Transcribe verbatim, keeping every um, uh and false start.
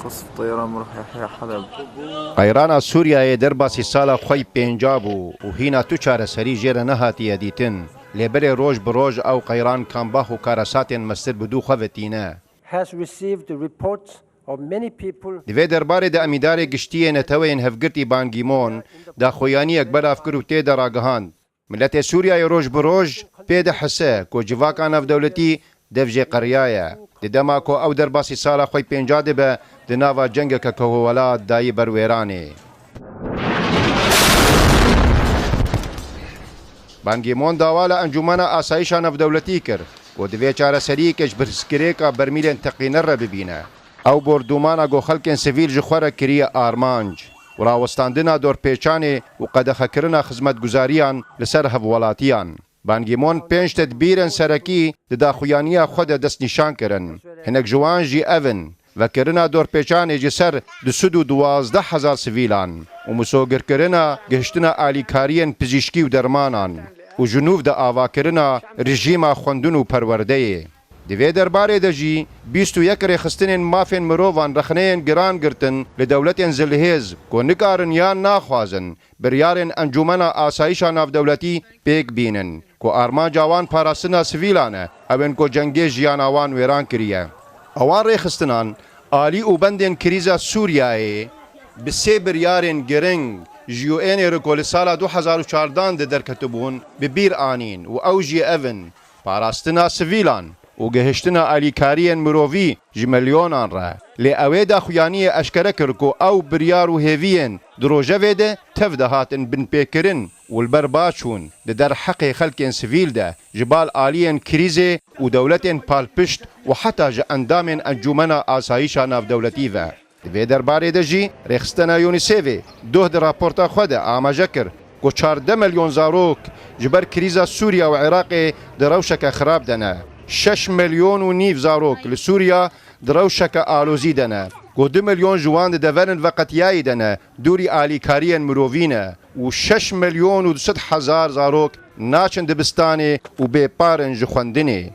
قصف طيران مروح يحيى حلب. Qeyrana Sûriyeyê derbasî sala xwe yî pênca bû û hîna tu çareserî jê re nehatiye dîtin. Lê belê roj bi roj ew qeyran kambax û karesatên mestir bi dû xwe ve tîne. Has received reports of many people. Di vê derbarê de Emîdarê Giştî yê Neteweyên Hevgirtî Ban Ki-moon daxuyaniyek belav kir û tê de ragihand, Miletê Sûriyeyê roj bi roj pê dihise ku civaka navdewletî dev jê qeriyaye. Di dema ku ew derbasî sala xwe yî pênca dibe, di nava cengeke ku welat dayî ber wêranê. Ban Ki-moon dawa li Encûmena Asayîşa Navdewletî kir ku divê çareseriyeke ji pirsgirêka bermîlên teqîner re bibîne. Ew bordûmana ku xelkên sivîl ji xwe re kiriye armanc û rawestandina dorpêçanê û qedexekirina xizmetguzariyan li ser hevwelatiyan. Ban Ki-moon pênc tedbîrên serekî di daxuyaniya xwe de destnîşan kirin. Hinek ji wan jî ev in: vekirina dorpêçanê ji ser du sed û duwazdeh hezar sivîlan û misogirkirina gihiştina alîkariyên pizîşkî û dermanan û ji nûv de avakirina rejîma xwendin û perwerdeyê. Di vê derbarê de jî bîst û yek rêxistinên mafên mirovan rexneyên giran girtin li dewletên zilhêz ku nikarin yan naxwazin biryarên Encûmena Asayîşa Navdewletî pêk bînin ku armanca wan parastina sivîlan e, ew ên ku cengê jiyana wan wêran kiriye. Ewan rêxistinan alî û bendên krîza Sûriyeyê bi sê biryarên giring ji U N'ê re ku li sala du hezar û çardan de derketibûn bi bîr anîn û ew jî ev in: parastina sivîlan û gihiştina alîkariyên mirovî ji milyonan re. Lê ew ê daxuyaniyê eşkere kir ku ew biryar û hêviyên di rojevê de tev de hatin binpêkirin û li ber ba çûn di derheqê xelkên sivîl de ji bal aliyên krîzê û dewletên palpişt û heta ji endamên Encûmena Asayîşa Navdewletî ve. Di vê derbarê de jî rêxistina UNICEFê doh di raporta xwe de amaje kir ku çardeh milyon zarok ji ber krîza Sûriya û Iraqê di rewşeke xirab de ne. Şeş milyon û nîv zarok li Sûriya di rewşeke alozî de ne. Ku du milyon ji wan di deverên veqetiyayî de ne, dûrî alîkariyên mirovî ne û şeş milyon û du sed hezar zarok naçin dibistanê û bêpar in ji xwendinê.